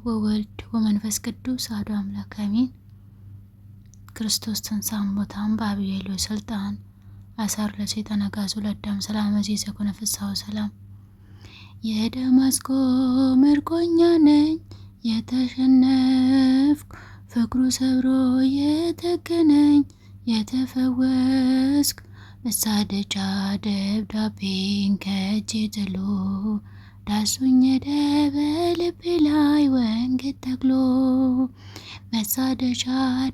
ወወልድ ወመንፈስ ቅዱስ አሐዱ አምላክ አሜን። ክርስቶስ ተንሥአ እሙታን በዐቢይ ኃይል ወሥልጣን አሰሮ ለሰይጣን አግዓዞ ለአዳም ሰላም ዘኮነ ፍስሐ ወሰላም። የደማስቆ ምርኮኛ ነኝ የተሸነፍኩ፣ ፍቅሩ ሰብሮ የተገነኝ የተፈወስኩ፣ መሳደጃ ደብዳቤን ከእጄ ጥሎ ዳሱኝ ሄደ በልቤ ላይ ወንጌል ተክሎ። መሳደጃ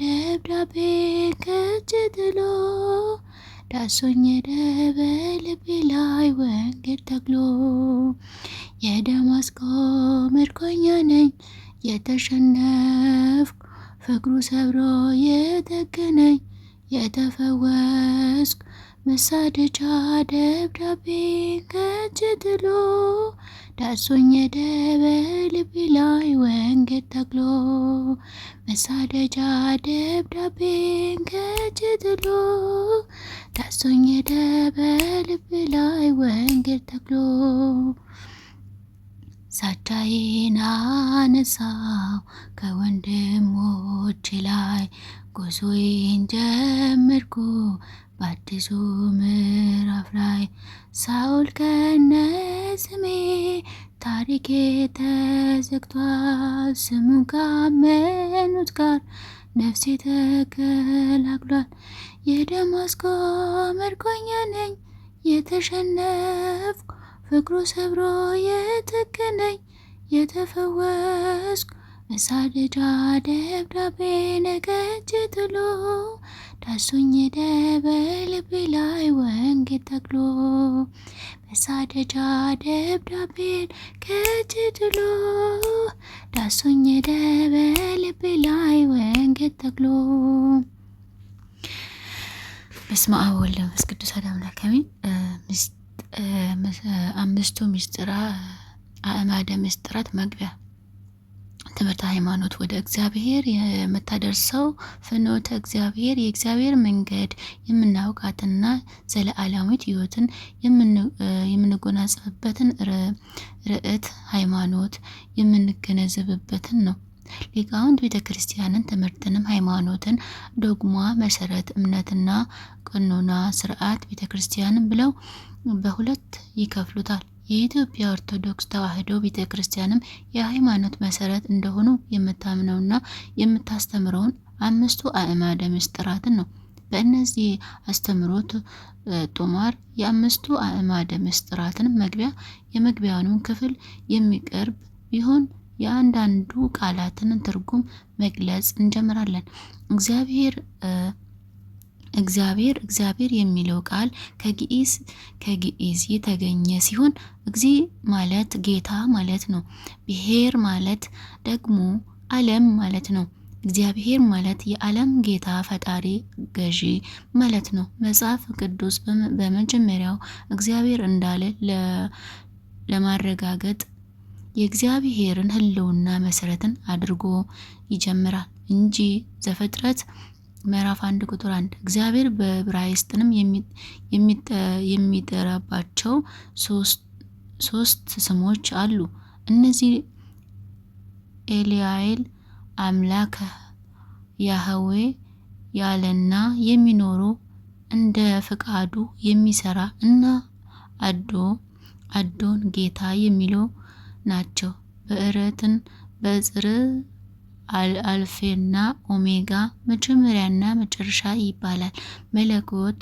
ደብዳቤን ከእጄ ጥሎ ዳሱኝ ሄደ በልቤ ላይ ወንጌል ተክሎ። የደማስቆ ምርኮኛ ነኝ የተሸነፍኩ፣ ፍቅሩ ሰብሮ የተገነኝ የተፈወስኩ፣ መሳደጃ ደብዳቤን ከእጄ ጥሎ ዳሶኝ ሄደ በልቤ ላይ ወንጌል ተክሎ። መሳደጃ ደብዳቤን ከእጄ ጥሎ ዳሶኝ ሄደ በልቤ ላይ ወንጌል ተክሎ። ሳቻዬን አነሳው ከወንድሞቼ ላይ፣ ጉዞዬን ጀመርኩ በአዲሱ ምዕራፍ ላይ። ሳውል ከነ ስሜ ታሪኬ ተዘግቷል። ስሙን ካመኑት ጋር ነፍሴ ተቀላቅሏል። የደማስቆ ምርኮኛ ነኝ የተሸነፍኩ፣ ፍቅሩ ሰብሮ የተገነኝ የተፈወስኩ፣ መሳደጃ ደብዳቤ ከእጄ ጥሎ ዳሱኝ ሄደ በልቤ ላይ ወንጌል ተክሎ። መሳደጃ ደብዳቤን ከእጄ ጥሎ ዳሱኝ ሄደ በልቤ ላይ ወንጌል ተክሎ። በስመ አብ ወወልድ ወመንፈስ ቅዱስ አሐዱ አምላክ አሜን። አምስቱ ምስጢራ አእማደ ምስጢራት መግቢያ። ትምህርተ ሃይማኖት ወደ እግዚአብሔር የምታደርሰው ፍኖተ እግዚአብሔር፣ የእግዚአብሔር መንገድ የምናውቃትና ዘለዓለማዊት ሕይወትን የምንጎናጸፍበትን ርዕት ሃይማኖት የምንገነዘብበትን ነው። ሊቃውንት ቤተ ክርስቲያንን ትምህርትንም ሃይማኖትን ዶግማ፣ መሰረት እምነትና ቀኖና ስርዓት ቤተ ክርስቲያንን ብለው በሁለት ይከፍሉታል። የኢትዮጵያ ኦርቶዶክስ ተዋሕዶ ቤተ ክርስቲያንም የሃይማኖት መሰረት እንደሆኑ የምታምነውና የምታስተምረውን አምስቱ አእማደ ምስጢራትን ነው። በእነዚህ አስተምሮት ጦማር የአምስቱ አእማደ ምስጢራትን መግቢያ የመግቢያውንም ክፍል የሚቀርብ ቢሆን የአንዳንዱ ቃላትን ትርጉም መግለጽ እንጀምራለን። እግዚአብሔር እግዚአብሔር እግዚአብሔር የሚለው ቃል ከግዕዝ የተገኘ ሲሆን እግዚ ማለት ጌታ ማለት ነው። ብሔር ማለት ደግሞ ዓለም ማለት ነው። እግዚአብሔር ማለት የዓለም ጌታ፣ ፈጣሪ፣ ገዢ ማለት ነው። መጽሐፍ ቅዱስ በመጀመሪያው እግዚአብሔር እንዳለ ለማረጋገጥ የእግዚአብሔርን ሕልውና መሰረትን አድርጎ ይጀምራል እንጂ ዘፍጥረት ምዕራፍ 1 ቁጥር 1። እግዚአብሔር በዕብራይስጥንም የሚጠራባቸው ሶስት ስሞች አሉ። እነዚህ ኤልያኤል አምላክ፣ ያህዌ ያለና የሚኖሩ እንደ ፈቃዱ የሚሰራ እና አዶን ጌታ የሚሉ ናቸው። በእረትን በጽር አልፌና ኦሜጋ መጀመሪያና መጨረሻ ይባላል። መለኮት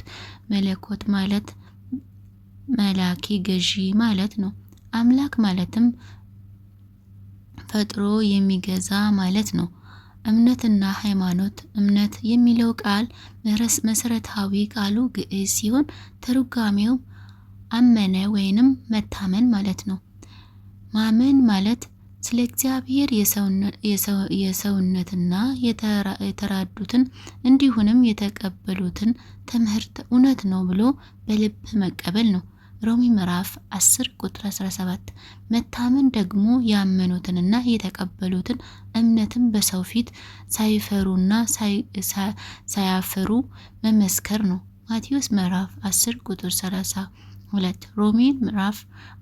መለኮት ማለት መላኪ ገዢ ማለት ነው። አምላክ ማለትም ፈጥሮ የሚገዛ ማለት ነው። እምነትና ሃይማኖት እምነት የሚለው ቃል መሰረታዊ ቃሉ ግዕዝ ሲሆን ትርጓሜው አመነ ወይንም መታመን ማለት ነው። ማመን ማለት ስለ እግዚአብሔር የሰውነትና የተራዱትን እንዲሁንም የተቀበሉትን ትምህርት እውነት ነው ብሎ በልብ መቀበል ነው። ሮሚ ምዕራፍ 10 ቁጥር 17። መታመን ደግሞ ያመኑትንና የተቀበሉትን እምነትን በሰው ፊት ሳይፈሩና ሳያፍሩ መመስከር ነው። ማቴዎስ ምዕራፍ 10 ቁጥር 32። 2 ሮሜን ምዕራፍ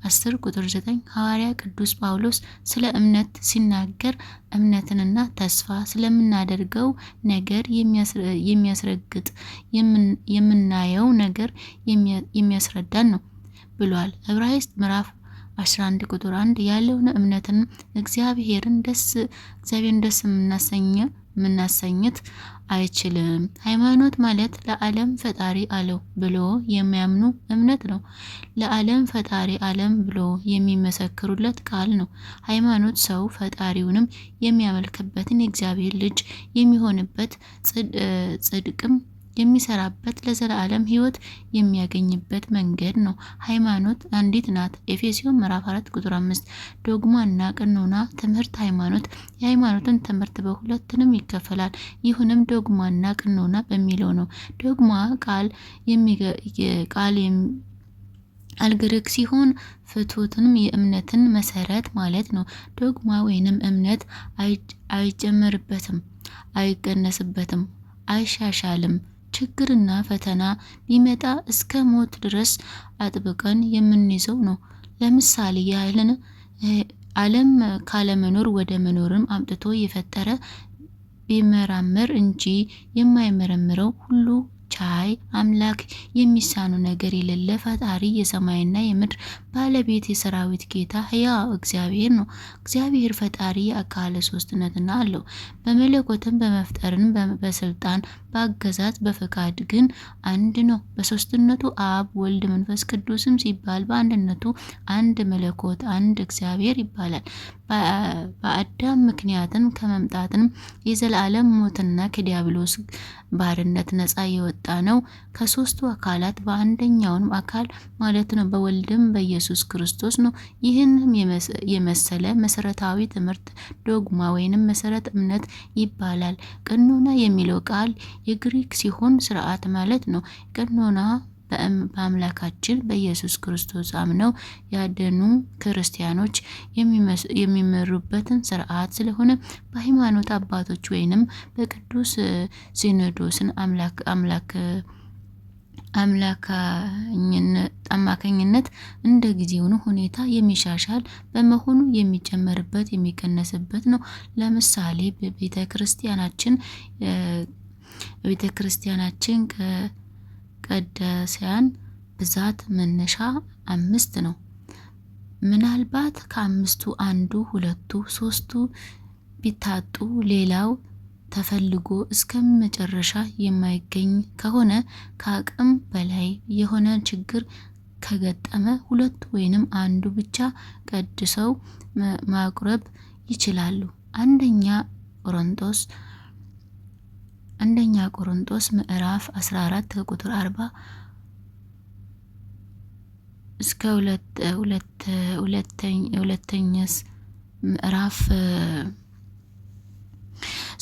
10 ቁጥር 9 ሐዋርያ ቅዱስ ጳውሎስ ስለ እምነት ሲናገር እምነትንና ተስፋ ስለምናደርገው ነገር የሚያስረግጥ የምናየው ነገር የሚያስረዳን ነው ብሏል። ዕብራይስጥ ምዕራፍ 11 ቁጥር 1 ያለውን እምነትን እግዚአብሔርን ደስ የምናሰኘት አይችልም። ሃይማኖት ማለት ለዓለም ፈጣሪ አለው ብሎ የሚያምኑ እምነት ነው። ለዓለም ፈጣሪ አለም ብሎ የሚመሰክሩለት ቃል ነው። ሃይማኖት ሰው ፈጣሪውንም የሚያመልክበትን፣ የእግዚአብሔር ልጅ የሚሆንበት፣ ጽድቅም የሚሰራበት፣ ለዘላለም ሕይወት የሚያገኝበት መንገድ ነው። ሃይማኖት አንዲት ናት። ኤፌሶን ምዕራፍ 4 ቁጥር 5። ዶግማና ቀኖና ትምህርት ሃይማኖት የሃይማኖትን ትምህርት በሁለትንም ይከፈላል። ይሁንም ዶግማና ቀኖና በሚለው ነው። ዶግማ ቃል ግሪክ ሲሆን ፍትወትንም የእምነትን መሰረት ማለት ነው። ዶግማ ወይንም እምነት አይጨመርበትም፣ አይቀነስበትም፣ አይሻሻልም። ችግርና ፈተና ቢመጣ እስከ ሞት ድረስ አጥብቀን የምንይዘው ነው። ለምሳሌ ያህልን ዓለም ካለመኖር ወደ መኖርም አምጥቶ የፈጠረ፣ ቢመራመር እንጂ የማይመረምረው፣ ሁሉ ቻይ አምላክ፣ የሚሳኑ ነገር የሌለ ፈጣሪ፣ የሰማይና የምድር ባለቤት፣ የሰራዊት ጌታ ሕያው እግዚአብሔር ነው። እግዚአብሔር ፈጣሪ አካለ ሶስትነትና አለው። በመለኮትም በመፍጠርን በስልጣን በአገዛዝ በፈቃድ ግን አንድ ነው። በሶስትነቱ አብ፣ ወልድ፣ መንፈስ ቅዱስም ሲባል በአንድነቱ አንድ መለኮት አንድ እግዚአብሔር ይባላል። በአዳም ምክንያትም ከመምጣትም የዘላለም ሞትና ከዲያብሎስ ባርነት ነጻ የወጣ ነው። ከሶስቱ አካላት በአንደኛውም አካል ማለት ነው በወልድም በኢየሱስ ክርስቶስ ነው። ይህንም የመሰለ መሰረታዊ ትምህርት ዶግማ ወይንም መሰረት እምነት ይባላል። ቀኖና የሚለው ቃል የግሪክ ሲሆን ስርዓት ማለት ነው። ቀኖና በአምላካችን በኢየሱስ ክርስቶስ አምነው ያደኑ ክርስቲያኖች የሚመሩበትን ስርዓት ስለሆነ በሃይማኖት አባቶች ወይንም በቅዱስ ሲኖዶስን አምላክ አምላክ አማካኝነት እንደ ጊዜውን ሁኔታ የሚሻሻል በመሆኑ የሚጨመርበት የሚቀነስበት ነው። ለምሳሌ በቤተ ክርስቲያናችን ቅዳሴያን ብዛት መነሻ አምስት ነው። ምናልባት ከአምስቱ አንዱ፣ ሁለቱ፣ ሶስቱ ቢታጡ ሌላው ተፈልጎ እስከ መጨረሻ የማይገኝ ከሆነ፣ ከአቅም በላይ የሆነ ችግር ከገጠመ ሁለቱ ወይንም አንዱ ብቻ ቀድሰው ማቁረብ ይችላሉ። አንደኛ ቆሮንቶስ ምዕራፍ 14 ከቁጥር 40 እስከ ሁለተኛስ ምዕራፍ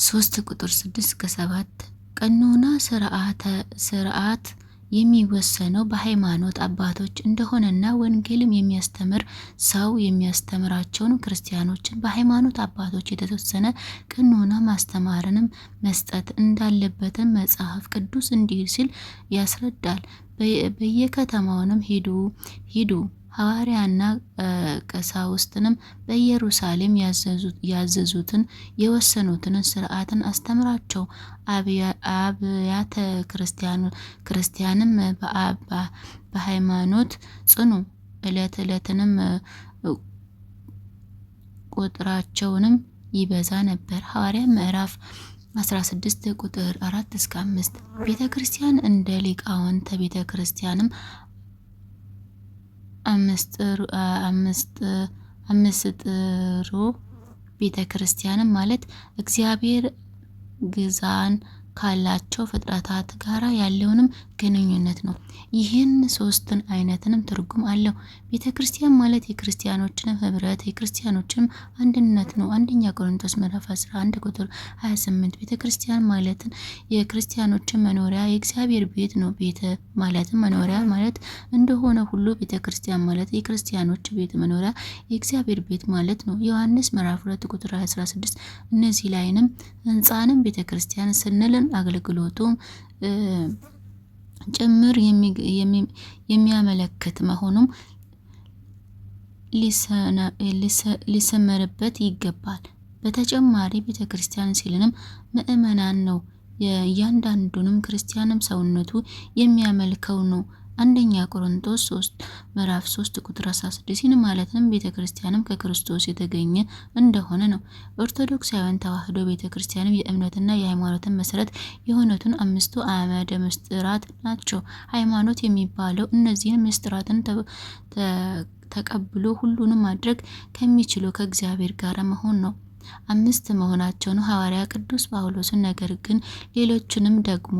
3 ቁጥር 6 እስከ 7። ቀኖና ስርዓት የሚወሰነው በሃይማኖት አባቶች እንደሆነና ወንጌልም የሚያስተምር ሰው የሚያስተምራቸውን ክርስቲያኖችን በሃይማኖት አባቶች የተወሰነ ቀኖና ማስተማርንም መስጠት እንዳለበትም መጽሐፍ ቅዱስ እንዲህ ሲል ያስረዳል። በየከተማውንም ሂዱ ሂዱ፣ ሐዋርያና ቀሳውስትንም በኢየሩሳሌም ያዘዙትን የወሰኑትን ስርዓትን አስተምራቸው። አብያተ ክርስቲያንም በሃይማኖት ጽኑ፣ እለት እለትንም ቁጥራቸውንም ይበዛ ነበር። ሐዋርያ ምዕራፍ 16 ቁጥር 4 እስከ 5። ቤተ ክርስቲያን እንደ ሊቃውንተ ቤተ ክርስቲያንም አምስጥሮ ቤተ ክርስቲያንም ማለት እግዚአብሔር ግዛን ካላቸው ፍጥረታት ጋራ ያለውንም ግንኙነት ነው። ይህን ሶስትን አይነትንም ትርጉም አለው። ቤተ ክርስቲያን ማለት የክርስቲያኖችንም ህብረት፣ የክርስቲያኖችንም አንድነት ነው። አንደኛ ቆሮንቶስ ምዕራፍ 11 ቁጥር 28። ቤተ ክርስቲያን ማለትን የክርስቲያኖችን መኖሪያ፣ የእግዚአብሔር ቤት ነው። ቤተ ማለትም መኖሪያ ማለት እንደሆነ ሁሉ ቤተ ክርስቲያን ማለት የክርስቲያኖች ቤት፣ መኖሪያ፣ የእግዚአብሔር ቤት ማለት ነው። ዮሐንስ ምዕራፍ 2 ቁጥር 16። እነዚህ ላይንም ህንፃንም ቤተ ክርስቲያን ስንልን አገልግሎቱ ጭምር የሚያመለክት መሆኑም ሊሰመርበት ይገባል። በተጨማሪ ቤተ ክርስቲያን ሲልንም ምእመናን ነው። የእያንዳንዱንም ክርስቲያንም ሰውነቱ የሚያመልከው ነው። አንደኛ ቆሮንቶስ 3 ምዕራፍ 3 ቁጥር 16 ይህን ማለትም ቤተ ክርስቲያንም ከክርስቶስ የተገኘ እንደሆነ ነው። ኦርቶዶክሳውያን ተዋሕዶ ቤተ ክርስቲያንም የእምነትና የሃይማኖትን መሰረት የሆኑትን አምስቱ አዕማደ ምስጢራት ናቸው። ሃይማኖት የሚባለው እነዚህን ምስጢራትን ተቀብሎ ሁሉንም ማድረግ ከሚችለው ከእግዚአብሔር ጋር መሆን ነው። አምስት መሆናቸውን ሐዋርያ ቅዱስ ጳውሎስን ነገር ግን ሌሎችንም ደግሞ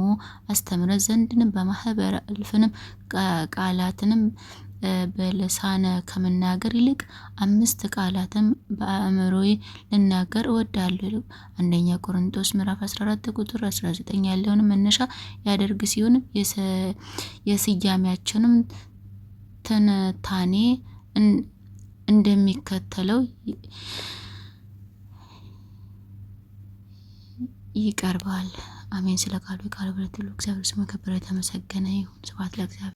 አስተምረ ዘንድንም በማህበር እልፍንም ቃላትንም በልሳነ ከመናገር ይልቅ አምስት ቃላትን በአእምሮዬ ልናገር እወዳለሁ። አንደኛ ቆሮንቶስ ምዕራፍ 14 ቁጥር 19 ያለውን መነሻ ያደርግ ሲሆን የስያሜያቸውንም ትንታኔ እንደሚከተለው ይቀርባል። አሜን። ስለ ቃሉ የቃሉ ብረት ሁሉ እግዚአብሔር ስሙ የከበረ የተመሰገነ ይሁን። ስብሐት ለእግዚአብሔር።